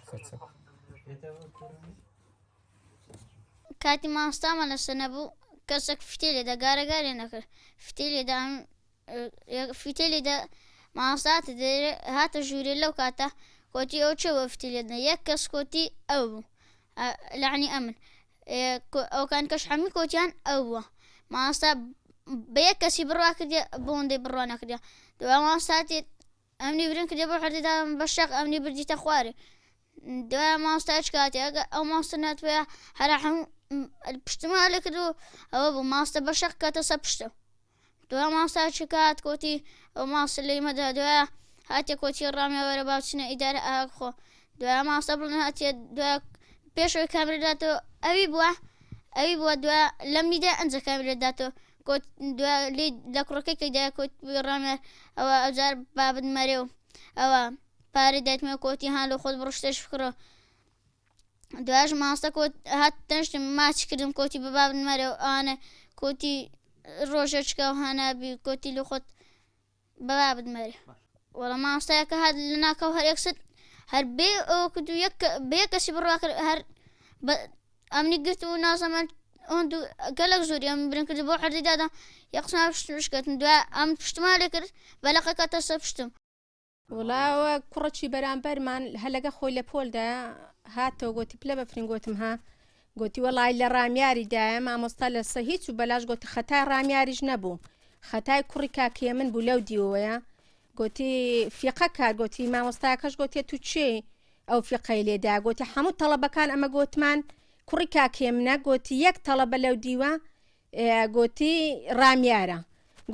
سەر چەک. کاتی مامۆستامان لەسەر نەبوو کەسێک فیتەی لێدا گارە گارێ نەکرد فیتەی لێدا فیتەی لێدا مامۆستا هاتە دەرێ هاتە ژوورێ لەو کاتە کۆتی ئەو چێ بۆ فیتەی لێدنە یەک کەس کۆتی ئەو بوو لەعنی ئەمن ئەوکان کەش حەمی کۆتیان ئەو بووە مامۆستا بە یەک کەسی بڕوا کردێ بۆندەی بڕوا نەکردێ دوای مامۆستا تێت ئەمنی برن کردێ بۆ حردی دام بە شەق ئەمنی بردیتە خوارێ دوای مامۆستا هیچ کاتێ ئەگە ئەو مامۆستا ناتوێ هەرا هەموو پشتما لێ کرد و ئەوە بوو مامۆستا بە شەق کاتە سەر پشتم دوای مامۆستا چ کات کۆتی ئەو مامۆستا لێی مەدە دوای هاتێ کۆتی ڕامێ وەرە با بچینە ئیدارە ئاگ خۆ دوای مامۆستا بڵێن هاتێ دوای پێشەوەی کامرە داتەوە ئەوی بووە ئەوی بووە دوای لەم نیدە ئەنجە کامرە داتەوە کۆت دوای لێی لە کوڕەکەی کە دایە کۆت ڕامێ ئەوە ئەوجار بابت مەرێ و ئەوە پارەی دایتمە کۆتی هان لۆ خۆت بڕۆ شتێش بکڕە دوایش مامۆستا کۆت هات تەنشتم ماچ کردم کۆتی بە بابت مەرێ و ئەوانە کۆتی ڕۆژێچکە و هەنابی کۆتی لۆ خۆت بە بابت مەرێ وەڵا مامۆستایەکە هات لە ناکاو هەر یەکسەر هەر بێ ئەوە کرد و یەک بێ یەک کەسی بڕوا کرد هەر بە ئەمنی گرت و نازانم ئەوەند و گەلەک زۆری ئەم برن کرد بۆ عەردی دادا یەک قسە پشتم شکەتم دوای ئەم پشتما لێ کرد بەلەقە کاتە سەر پشتم. وەڵا ئەوە کوڕەکی بەرامبەرمان هەلەگە خۆی لە پۆلدا هاتەوە گۆتی پلە بەفرین گۆتم ها گۆتی وەڵای لە ڕامیاری دایە مامۆستا لە سە هیچ و بەلاش گۆتی خەتای ڕامیاریش نەبوو خەتای کوڕی کاکێ من بوو لەو دیوەیە گۆتی فیقە کار گۆتی مامۆستاکەش گۆتیە تو چێ ئەو فیقەی لێدا گۆتی هەموو تەڵەبەکان ئەمە گۆتمان کوڕی کاکێ منە گۆتی یەک تەڵەبە لەو دیوە گۆتی ڕامیارە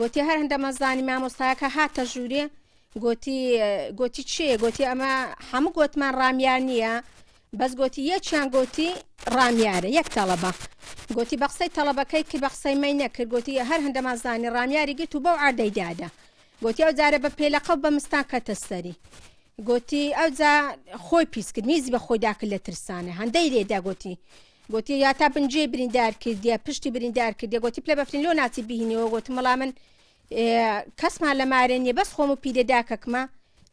گۆتی هەر هەندەمە زانی مامۆستاکە هاتە ژوورێ گۆتی گۆتی چێ گۆتی ئەمە هەموو گۆتمان ڕامیار نییە بەس گۆتی یەکیان گۆتی ڕامیارە یەک تەڵەبە گۆتی بە قسەی تەڵەبەکەی کرد بە قسەی مەی نەکرد گۆتی هەر هەندەمان زانی ڕامیاری گرت و بەو عەردەی دادا گۆتی ئەو جارە بە پێلەقە و بە مستان کەتە سەری گۆتی ئەوجا خۆی پیس کرد میزی بە خۆی داکرد لە ترسانە هەندەی لێدا گۆتی گۆتی یا تا بنجێ بریندار کردیە پشتی بریندار کردیە گۆتی پلە بەفرین لۆ ناچی بهینیەوە گۆتم وەڵا من کەسمان لە مارێ نییە بەس خۆم و پیرە داکەکمە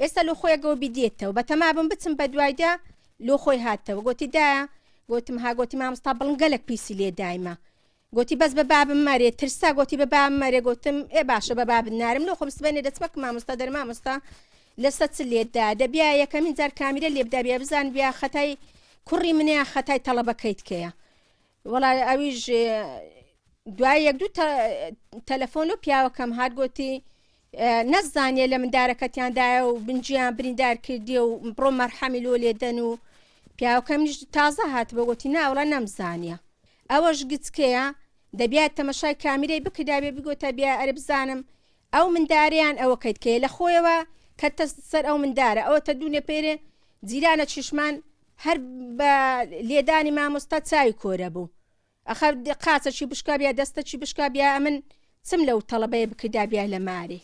ئێستا لۆ خۆیەکەوە بیدێتەوە بەتەما بم بچم بە دوایدا لۆ خۆی هاتەوە گۆتی دایە گۆتم ها گۆتی مامۆستا بڵنگ گەلک پیسی لێ دایمە گۆتی بەس بە بابم مەرێ ترسا گۆتی بە بابم مەرێ گۆتم ئێ باشە بە بابت نارم لۆ خۆم سبەینێ دەچمە کە مامۆستا دەر مامۆستا لەسە چ لێت دا دەبیا یەکەمین جار کامیرە لێ بدا بیا بزان بیا خەتای کوڕی منە یان خەتای تەڵەبەکەیت کەیە وەڵا ئەویش دوای یەک دوو تەلەفۆن و پیاوەکەم هات گۆتی نەزانیە لە مندارەکەتیان دایە و بنجیان بریندار کردیە و بڕۆ مەرحەمی لۆ لێدەن و پیاوەکەمیش تازە هاتبوو گۆتی ناوەڵا نەمزانیە ئەوەش گچکەیە دەبیا تەمەشای کامیرەی بکردابێ بگۆتە بیا ئەرێ بزانم ئەو مندارەیان ئەوە کەیت کەیە لە خۆیەوە کەتە سەر ئەو مندارە ئەوە تە دوونێ پێرێ جیرانە چیشمان هەر بە لێدانی مامۆستا چاوی کۆرە بوو ئەخە قاچەکی بشکا بیا دەستەکی بشکا بیا ئەمن چم لەو تەڵەبەیە بکردابیا لە مارێ.